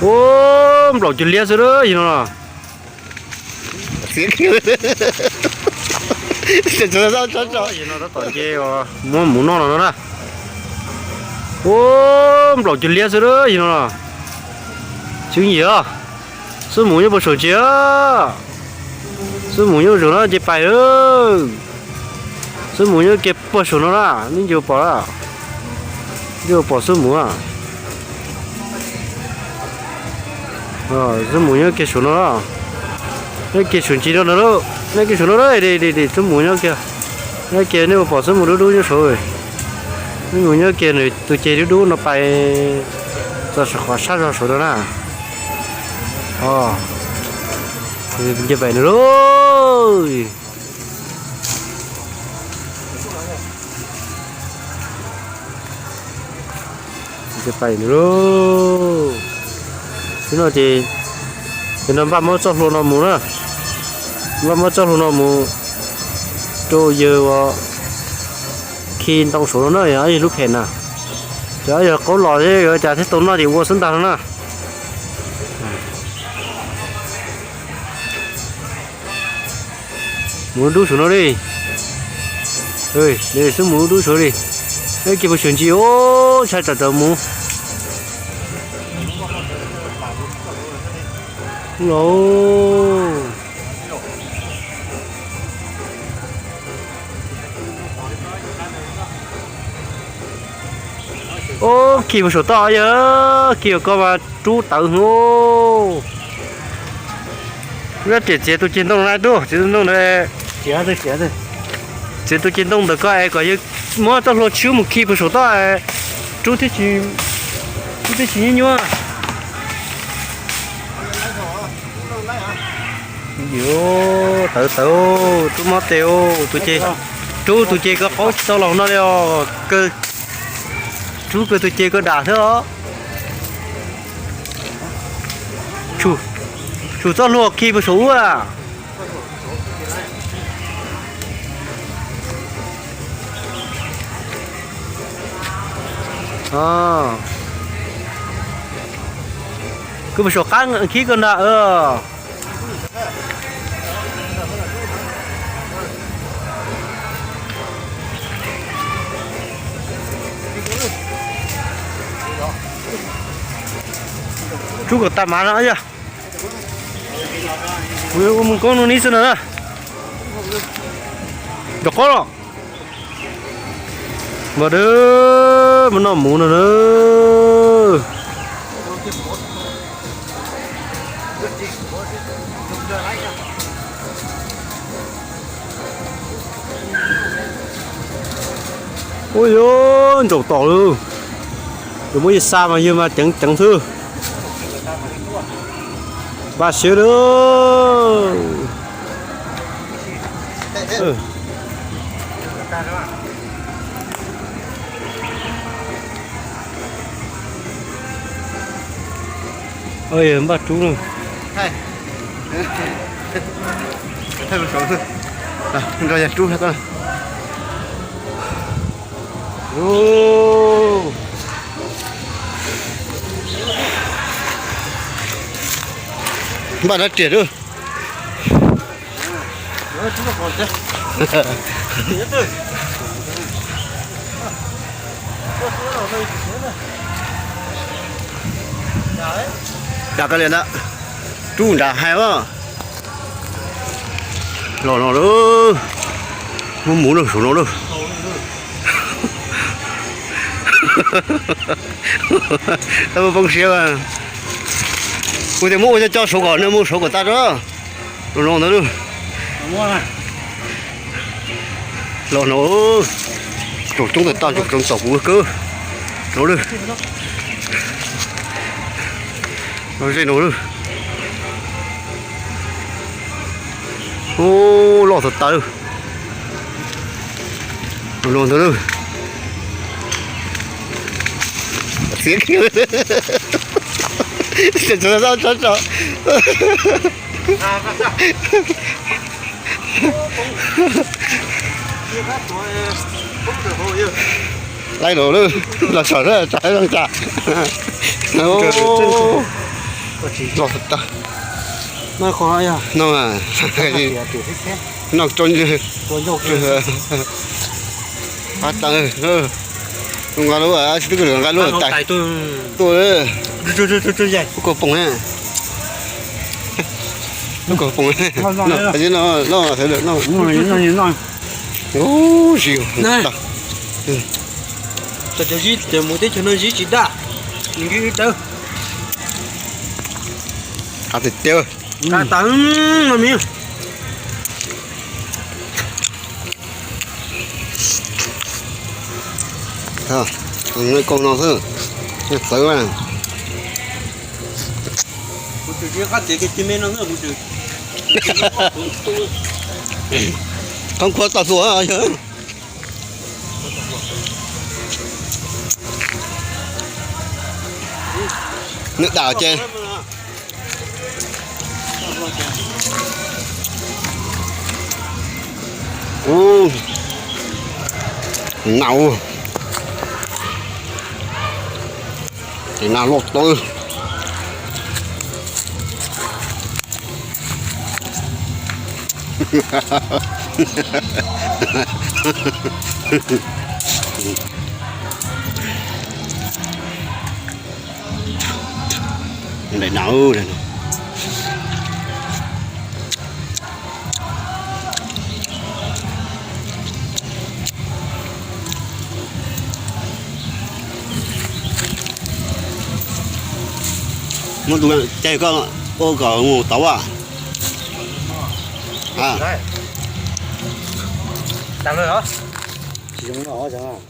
Ua, nplaum cig liab xwb yog no. Yog no tab tom nce muab mus noj no na. Ua, nplaum cig liab xwb yog no. Tseeb yim, xub mus nyob puag saum ntsis. Xub mus nyob saum no ces pais. Xub mus nyob kiag puag saum no na, nej nco pom, nej pom xub mus. Xub mus nyob kiag saum no, nyob kiag saum ntsis no no, nyob kiag saum no, xub mus nyob kiag, nyob kiag nej ua pom xub mus dub dub nyob saud. Xub mus nyob kiag nws tus ceg dub dub no pais txog qhov sab zog saud no na. Nce pais nws lauj. Nce pais nws lauj. Xwb no ces, ces no npaj muab txoj hlua no mus na. Npaj muab txoj hlua no mus rau yawg uas khi ntoo saud no na, yog lub phem na. Ces yog qaub los thiab cas thiaj tau noj ces ua xwb ntag no na. Mus dub saum no li. Xwb mus dub saud li. Ib kis puag saum ntsis, ntshai tsam raws mus. Los. Ub, khi puag saum toj yog, khi ko mas rub tawv hwv. Lub riam txiav tus ceg ntoo na, txiav tus ceg ntoo ntawm ko es kom yawg muab txoj hlua tshwb mus khi puag saum toj, rub thiaj tsis nyuaj nyuaj. Tawv tawv, rub mob tes, tus ceg, rub tus ceg ko qaub tsis tau los no li os. Rub kawg tus ceg ko dam xwb os. Tsum txoj hlua khi puag saum ub. Koj puas saum qab khib koj ntag. Rub kom tas mav no yog. Kuv ua mus koob no nib xwb no na. Rov qab los. Mas dab, mas noj mus no na. Ua yog ntsaum tom lawm. Yus muab yus xa mas yus mas ceev ceev xwb. Npaj siab lawm. Npaj rub no. Nrog yawg rub. Npaj rab riam lawm. Dam ka liam ntawd, rub nrad hais os. Los no lawm, muab mus lawm saum no lawm. Poob siab. Kuv tias muab ua coj coj saud kom nws mus saud kom tag tso. Los no ntawd lawm. Los no, tsoom coob tag tag, tsoom coob txaus kuv kawg. No lawm. No ze no lawm. Ub, loj tag tag lawm. Los no ntawd lawm. Txiav kiag. Tso, tso, tso. Laib los lawm, los tsom, tsom zoo cas. Loj tag. No, noj tso. Qab tas, nqa lub, twb nqa lub tais tuaj. Lub kaus poom, lub kaus poom, no, no. Ub, zis tag. Cov zib, cov mus teb chaws no zib tsis daj, nws ntsib dawb. Qab tiag tiag. Qab tas, no miv. Kaus no xwb, txawv na. Qhov khuav tau hluas yog. Nws dam ces. Ub, nau, tes nas loj tawv. Nplaim nas. Muab tus cai koj ua kom mus tau as. Tsis zoo no.